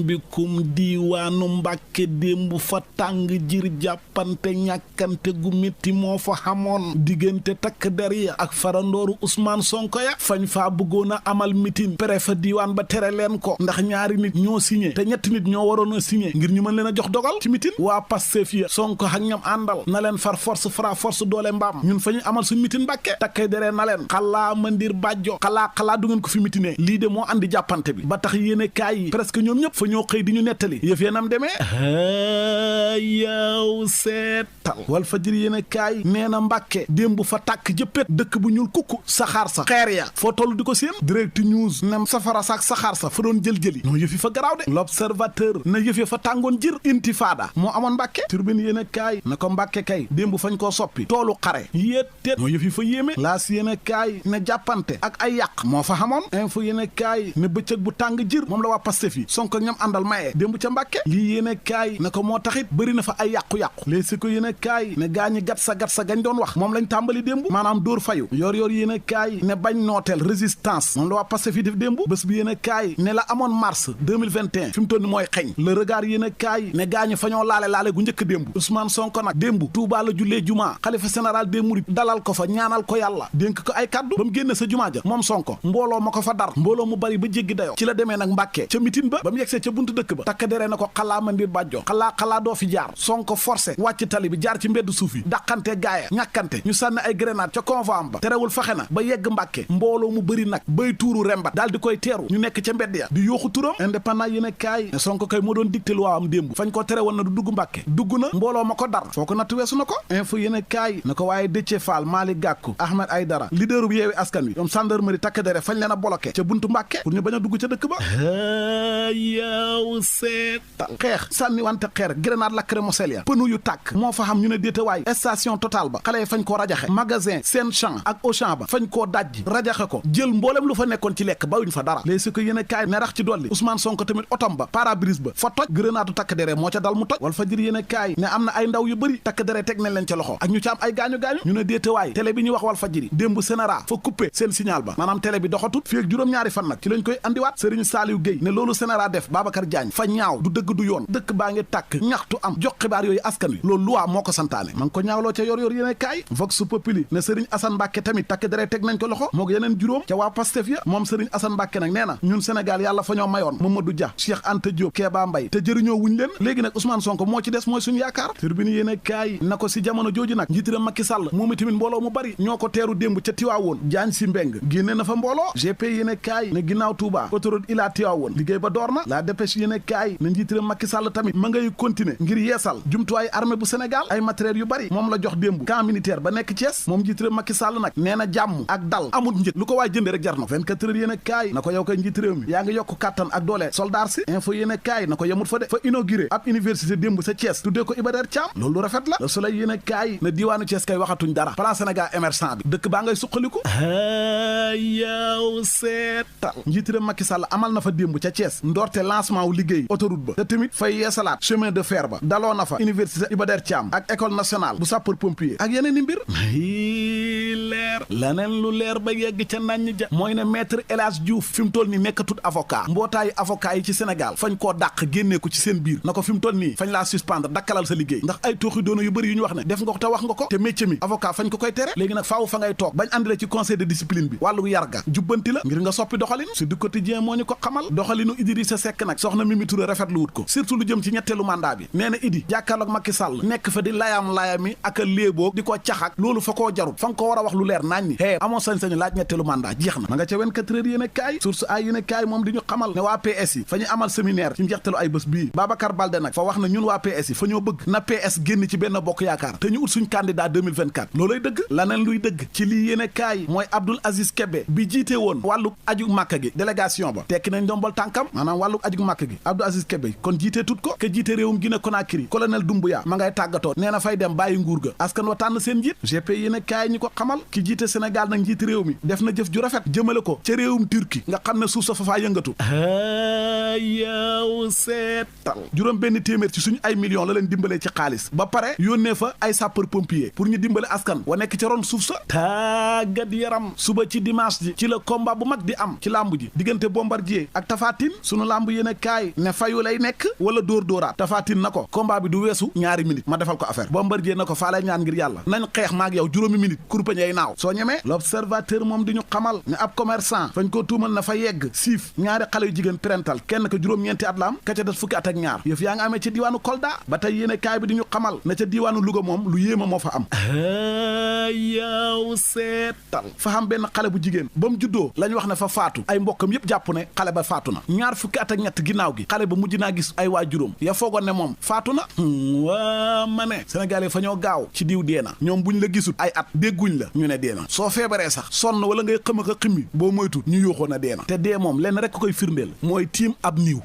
bikum diiwaanu Mbàkke démb fa tàng jir jàppante ñàkkante gu métti moo fa xamoon diggante takk der ya ak farandooru Ousmane Sonko ya fañ faa bëggoon a amal mitin préfet diiwaan ba tere leen ko ndax ñaari nit ñoo signé te ñetti nit ñoo waroon a signé ngir ñu mën leen a jox dogal ci mitin waa Pastef ya Sonko ak ñam àndal na leen far force fra force doole mbaam ñun fa ñu amal suñ mitin Mbàkke takkay deree na leen xalaa mandir bàjjo xalaa du ngeen ko fi mitinee lii de moo andi jàppante bi ba tax yéene kaay yi presque ñoom ñëpp fa ñoo xëy di ñu nettali yëf yeenam demee yow seetal wal fajiri yéene kaay nee na Mbàkke démb fa tàkk jëppét dëkk bu ñuul kukku saxaar sa xeer ya foo toll di ko séen direct news nem safara saak saxaar sa fa doon jël-jëli non yëf yi fa garaaw de l'observateur na yëf yi fa tàngoon jir intifada moo amoon Mbàkke turbine yéene kaay na ko Mbàkke kay démb fañ koo soppi toolu xare yéettéet ñoo yëf yi fa yéeme laas yéene kaay ne jàppante ak ay yàq moo fa xamoon info yéene kaay ne bëccëg bu tàng jir moom la waa Pastef yi Sonko ñam àndal mayee démb ca Mbàkke lii yéene kaay ne ko moo taxit bëri na fa ay yàqu-yàqu léeg si ko yéene kaay ne gaañi gat sa gañ doon wax moom lañ tàmbali démb maanaam dóor fayu yor yéene kaay ne bañ nooteel résistance moom la waa Pastef yi def démb bés bi yéene kaay ne la amoon mars 2021 fi mu toll ni mooy xeeñ le regard yéene kaay ne gaañi fa ñoo laale gu njëkk démb Ousmane Sonko nag démb Touba la jullee jumaa xalifa général des mourides dalal ko fa ñaanal ko yàlla dénk ko ay kaddu ba mu génne sa jumaa ja moom Sonko mbooloo ma ko fa dar mbooloo mu bari ba jéggi dayo ci la demee nag Mbàkke ca mitin ba mu yegsee ca buntu dëkk ba takk deree na ko xalaa mandir bàjjo xalaa doo fi jaar Sonko forcé wàcc tali bi jaar ci mbedd suuf yi dàqante gaaya ñàkkante ñu sànni ay grenade ca convoi am ba terewul fexe na ba yegg Mbàkke mbooloo mu bëri nag bay tuuru rembat daal di koy teeru ñu nekk ca mbedd ya di yooxu turam indépendant yéen a kaay ne Sonko kay moo doon dicté loi am démb fañ ko tere woon na du dugg Mbàkke dugg na mbooloo ma ko dar foo ko natt weesu na ko info yéen a kaay na ko waaye Déthié Fall Malick Gakou Ahmed Aïdara leader bu Yewwi Askan Wi ñoom gendarmerie takk dere fañ leen a bloqué ca buntu Mbàkke pour ñu bañ a dugg ca dëkk ba yow seetal xeex sànni wante xeer grenade lacrymogène ya pënu yu tàkk moo fa xam ñu ne déetawaay station Total ba xale yi fañ koo rajaxe magasin seen champ ak Auchan ba fañ koo dajji rajaxe ko jël mboolem lu fa nekkoon ci lekk bayuñ fa dara léegi si ko yéen a kaay ne rax ci dolli Ousmane Sonko tamit otom ba pare-brise ba fa toj grenade takk dere moo ca dal mu toj wal fa jër yéen a kaay ne am na ay ndaw yu bëri takk dere teg nañ leen ca loxo ak ñu ci am ay gaañu-gaañu ñu ne déetawaay télé bi ñuy wax wal fa jëri démb Sénéra fa coupé seen signal ba maanaam télé bi doxatut fi ak juróom-ñaari fan nag ci lañ koy andiwaat Serigne Saliou Gueye ne loolu Sénéra def Babacar Diagne fa ñaaw du dëgg du yoon dëkk baa ngi tàkk ñaxtu am jox xibaar yooyu askan wi loolu loi moo ko santaane ma ngi ko ñaawloo ca yor yéene kaay Vox Populi ne Serigne Assane Mbacke tamit takk dere teg nañ ko loxo moo ko yeneen juróom ca waa Pastef ya moom Serigne Assane Mbacke nag nee na ñun Sénégal yàlla fa ñoo mayoon Mamadou Dia Cheikh Anta Diop Kéba Mbaye te jëriñoo wuñ leen léegi nag Ousmane Sonko moo ci des mooy suñu yaakaar Tribune yéene kaay na ko si jamono jooju nag njiitiram Macky Sall moom itamit mbooloo mu bari ñoo ko teeru démb ca Tiwaawoon Jaañ si Mbeng génne na fa mbooloo GP yéene kaay ne ginnaaw Touba autoroute Ila Tiwaawoon liggéey ba door na La Dépêche yéene kaay ne njiitiram Macky Sall tamit ma ngay continuer ngir yeesal jumtuwaay armée bu Sénégal ay matériel yu bari moom la jox démb camp militaire ba nekk Thiès moom njiitiram Macky Sall nag nee na jàmm ak dal amul njëg lu ko waay jënde rek jar na 24 heures yéene kaay na ko yow koy njiit réew mi yaa ngi yokk kàttan ak doole soldaar si info yéene kaay na ko yemut fa de fa inauguré ab université démb sa Thiès tuddee ko Iba Der Thiam loolu rafet la Le Soleil yéene kaay na diiwaanu Thiès kay waxatuñ dara plan Sénégal émergent bi dëkk baa ngay suqaliku yow seetal njiitiram Macky Sall amal na fa démb ca Thiès ndoorte lancement wu liggéey autoroute ba te tamit fay yeesalaat chemin de fer ba daloo na fa université Iba Der Thiam ak école nationale bu sapeur pompier ak yeneen i mbir leer laneen lu leer ba yegg ca nañ ja mooy ne maître El Hadji Diouf fi mu toll nii nekkatut avocat mbootaayu avocat yi ci Sénégal fañ koo dàq génnee ko ci seen biir na ko fi mu toll nii fañ laa suspendre dakkalal sa liggéey ndax ay tooxi doona yu bëri yu ñu wax ne def nga ko te wax nga ko te métier mi avocat fañ ko koy tere léegi nag faaw fa ngay toog bañ andi la ci conseil de discipline bi wàllu yarga jubbanti la ngir nga soppi doxalin si du quotidien moo ñu ko xamal doxalinu Idrissa Seck nag soxna Mimi Touré rafetlu wut ko surtout lu jëm ci ñetteelu mandat bi nee na Idi jàkkaarloog Macky Sall nekk fa di layam-layami ak a léeboog di ko caxak loolu fa koo jarut fa nga ko war a wax lu leer naañ ni amoon sañ-sañu laaj ñetteelu mandat jeex na ma nga ca 24 heures yéen a kaay source ay yéen a kaay moom di ñu xamal ne waa PS yi fa ñu amal séminaire ci njeextalu ay bés bii Babacar Balde nag fa wax na ñun waa PS yi fa ñoo bëgg na PS génn ci benn bokk yaakaar te ñu ut suñ candidat 2024 loolay dëgg laneen luy dëgg ci lii yéen a kaay mooy Abdoul Aziz Kébé bi jiite woon wàllu aju màkk gi délégation ba tekki nañ ndombal tànkam maanaam wàllu aju màkk gi Abdoul Aziz Kébé kon jiite tut ko ke jiite réewum Guinée Conakry colonel Doumbouya ma ngay tàggatoo nee na fay dem bàyyi nguur ga askan wa tànn seen njiit GP yéen a kaay ñi ko xamal ki jiite Sénégal nag njiit réew mi def na jëf ju rafet jëmale ko ca réewum Turquie nga xam ne suuf sa fa faa yëngatu yow seetal juróom benn téeméer ci suñu ay millions la leen dimbalee ci xaalis ba pare yónnee fa ay sapeur pompier pour ñu dimbale askan wa nekk ca ron suuf sa tàggat yaram suba ci dimanche ji ci la combat bu mag di am ci làmb ji diggante Bombardier ak Tapha Tine sunu làmb yéen a kaay ne fayu lay nekk wala dóor-dóoraat tafaatin na ko combat bi du weesu ñaari minute ma defal ko affaire Bombardier na ko faa lay ñaan ngir yàlla nañ xeex maag yow juróomi minute kurpañ ay naaw soo ñemee l'observateur moom di ñu xamal ne ab commerçant fañ ko tuumal na fa yegg siif ñaari xale yu jigéen parental kenn ka juróom-ñeenti at la am ka ca des fukki at ak ñaar yëf yaa nga amee ca diiwaanu Kolda ba tey yéene kaay bi di ñu xamal ne ca diiwaanu Louga moom lu yéema moo fa am yow seetal fa xam benn xale bu jigéen ba mu juddoo lañ wax ne fa faatu ay mbokkam yépp jàpp ne xale ba faatu na ñaar fukki at ak ñett ginnaaw gi xale ba mujj naa gis ay waajuróom ya foogoon ne moom faatu na waa ma ne Sénégalais fa ñoo gaaw ci diw dee na ñoom buñ la gisul ay at dégguñ la ñu ne dee na soo feebaree sax sonn wala ngay xëm ak a ximmi boo moytu ñu yuuxoon a dee na te dee moom lenn rek koy firndeel mooy tiim ab niiw